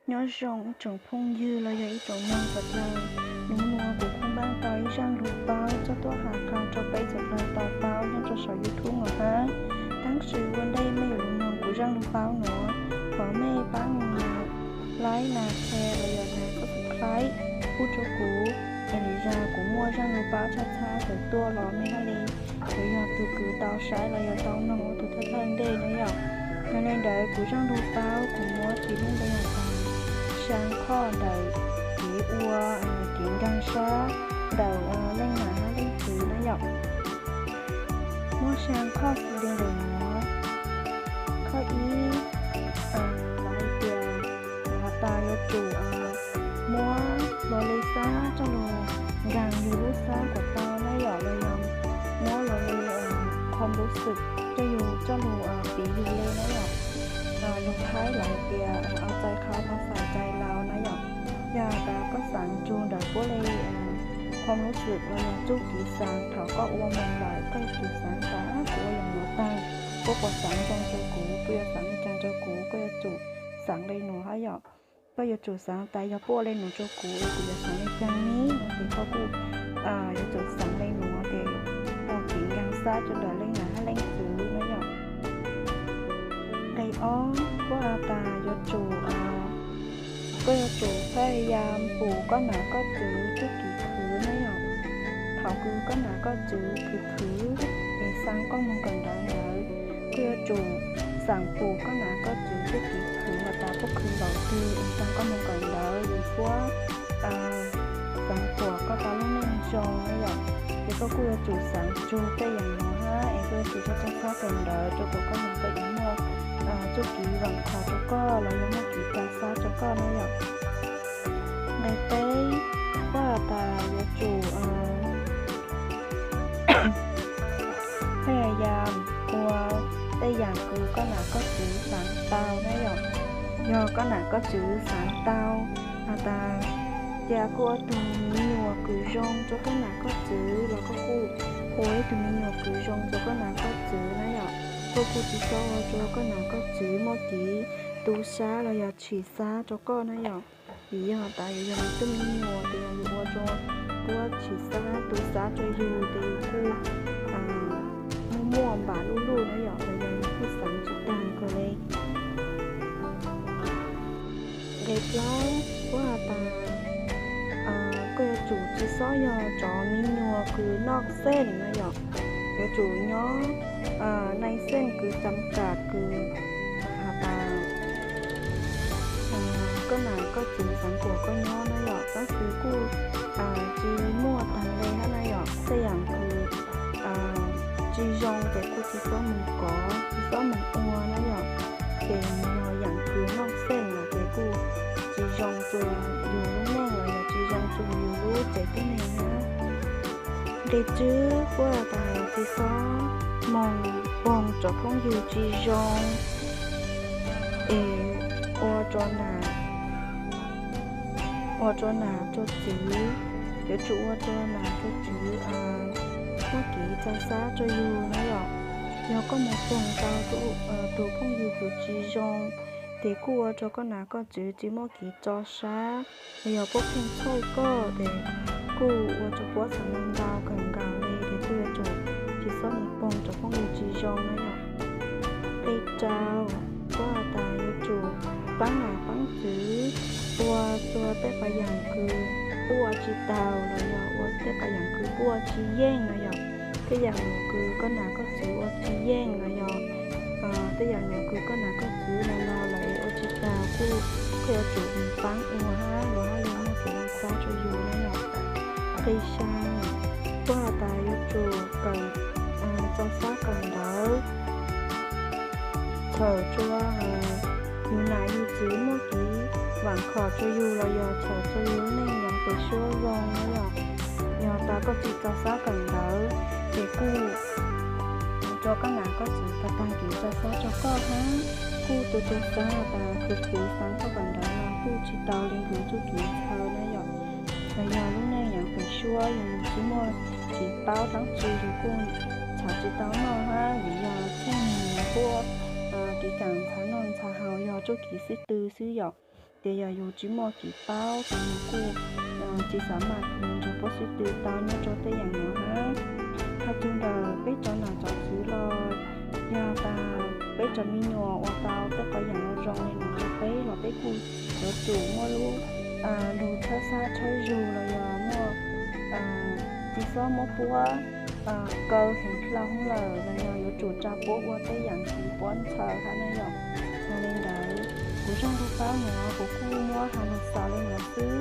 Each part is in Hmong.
Nyob zoo ib tsoom phooj ywg los yog ib tsoom neeg sawv daws, hnub no kuv kuj npaj tau ib zaj lus paub coj tuaj hais qha rau peb sawv daws tau paub nyob rau saum YouTube no hab. Tab sis ua ntej mej yuav los mloog kuv zaj lus paub no, thov mej pab like, share los yog subscribe pub rau kuv, es lwm zag kuv muaj zaj lus paub tshaj tshaj tawm tuaj los mej hab li yuav yog tus kws tau saib los yog tau mloog ua tus thawj thawj ntej na yom. Yog li ntawd kuv zaj lus paub kuv muab tis lub npe has tas Xyaa Khoj ntawm kev ua kev nkaag sab ntawm leej nam hab leej txwv na yom. Muab Xyaa Khoj xws li ntawm nuav. Khoj ib, lawv hais tias has tas yuav tsum muab lub lub xab coj lug nkaag yug lub xab kom tau na yom, los yog muab lub lub qhov lub xwm coj yug coj lug piv yug le na yom. Lug Thaib lawv hais tias เอาใจเขามาใส่ใจเรา na yom. Yog tas koj xaav tsug ntawm puab le qhov lub xwm los yog txuj kev xaav thaum koj ua moog lawm koj yuav tsum xaav tas kuv ua yaam nuav taag puab puas xaav zoo rua kuv, puab yuav xaav le caag rua kuv, koj yuav tsum xaav le nuav hab yom. Koj yuav tsum xaav tas yog puab ua le nuav rua kuv es kuv yuav xaav le caag ne, no ces koj kuj yuav tsum xaav le nuav ces ua kev nkaag xab rua ntawm leej nam hab leej txwv na yom. Nqe ob puab has tas yuav tsum, koj yuav tsum พยายาม pum koj nam koj txwv txuj kev khwv na yom. Thaum kws koj nam koj txwv khwv khwv es xaa koj moog kawm ntawv ntawd, koj yuav tsum xaav pum koj nam koj txwv txuj kev khwv has tas puab khwv npaum twg es xaa koj moog kawm ntawv es puab xaav pum koj tau lub neej zoo na yom. Ces koj kuj yuav tsum xaav tsug tej yaam nuav hab es koj yuav tsum tau tso xab kawm ntawv rua kom koj nam koj txwv muaj txuj kev vaam khov rua koj los yog muaj kev tso xab rua koj na yom. Nqe peb puab has tas yuav tsum พยายาม ua tej yaam kws koj nam koj txwv xaav tau na yom. Yog koj nam koj txwv xaav tau has tas cia kuj ua tug me nyuam kws zoo rua koj nam koj txwv los koj kuj ua ib tug me nyuam kws zoo rua koj nam koj txwv na yom. Koj kuj tsi txhob ua rua koj nam koj txwv muaj kev tu sab los yog tshim xab rua koj na yom. Vim yog tas yus yog ib tug me nyuam ces yog yus ua rua puab tshim xab tu sab rua yus ces yus kuj muaj muaj npaam luj luj na yom, los yog yus kuj xaav tsi taag kawg le. Nqe plaub puab has tas koj yuav tsum tsi xob yog tsov me nyuam kws noj xeej na yom, yuav tsum nyob naj xeej kws txav kam kws has tas koj nam koj txwv xaav kuas koj nyob na yom, tab sis kuj tsi muaj taag le hab na yom. Tej yaam kws tsi zoo ces kuj tsi xob moog kov tsi xob moog ua na yom. Ces yog yaam kws noj xeej lawm ces kuj tsi zoo rua yus lub neej los yog tsi zoo rua yus lub tsev tuab neeg hab. Nqe tsib puab has tas tsi xob moog poog cov phooj ywg tsi zoo es ua rua nam ua rua nam rua txwv, yuav tsum ua rua nam rua txwv muaj kev tso xab rua yus na yom. Yog koj moog poog tau tug phooj ywg kws tsi zoo, ces kuj ua rua koj nam koj txwv tsi muaj kev tso sab, yog puab pheej txhawj koj ces kuj ua rua puab xaav ntau kawg nkaus le, ces kuj yuav tsum tsi xob moog poog cov phooj ywg tsi zoo na yom. Nqe rau puab has tas yuav tsum paab nam paab txwv ua txhua tej qhov yaam kws puab ua tsi taug los yog ua tej qhov yaam kws puab ua tsi yeej los yog tej yaam kws koj nam koj txwv ua tsi yeej los yog tej yaam kws koj nam koj txwv los los lawm es ua tsi taug kuj koj yuav tsum paab ua hab lug hab lug muaj kev tso xab rua yus na yom. Nqe xyaa puab has tas yuav tsum kawm tso xab kawm ntawv txhawm rua yus nam yus txwv muaj kev vaam khom rua yus los yog txhawm rua yus lub neej yav pem suab zoo na yom. Yog tas koj tsi tso xab kawm ntawv ces kuj ua rua koj nam koj txwv tau taag kev tso xab rua koj hab, kuj tu tu xaav tas khwv khwv xaav koj kawm ntawv los kuj tsi tau le kws txuj kev ntshaw na yom. Los yog lub neej yav pem suab yog yus tsi muaj kev paub dlaab tsi yus kuj ntshaw tsi tau noj hab vim yog txheej nus puab kev kaam ntshaw noj ntshaw haus yog txuj kev xib tw xwb yom. Ces yog yus tsis muaj kev paub ces yus kuj tsis xav mam nrog puab sib tw tau nyob rau tej yaam nuav hab. Has txug ntawm peb cov nom cov tswv los yog tas peb cov me nyuam uas tau tej qhov yaam zoo zoo le nuav rau peb los peb kuj yuav tsum muaj lub lug txhawb xab txhawb zug los yog muaj tsis xob muab puab kaw heev dlhau lawm los yog yuav tsum tsa puab ua tej yaam tsis puab ntxhawv hab na yom. Yog le ntawd kuv zaj lug paub nuav kuv kuj muab has lug xaus le nuav xwb.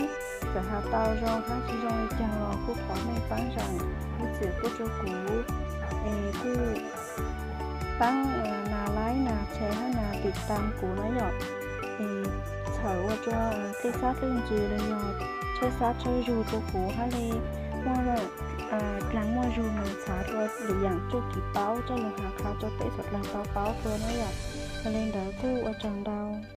Txawm has tau zoo hab tsis zoo le caag los kuj thov mej paab zaam lub txim pub rua kuv, es kuj paab nas like nas share hab nas tim tas kuv na yom. Es txhawm ua rua tej xab tej ntsws los yog txhawb xab txhawb zug rua kuv hab le muaj dlaag muaj zug moog txhav rua lwm yaam txuj kev paub coj lug has qha rua peb suav dlawg tau paub dlua na yom. Yog le ntawd kuj ua tsaug ntau.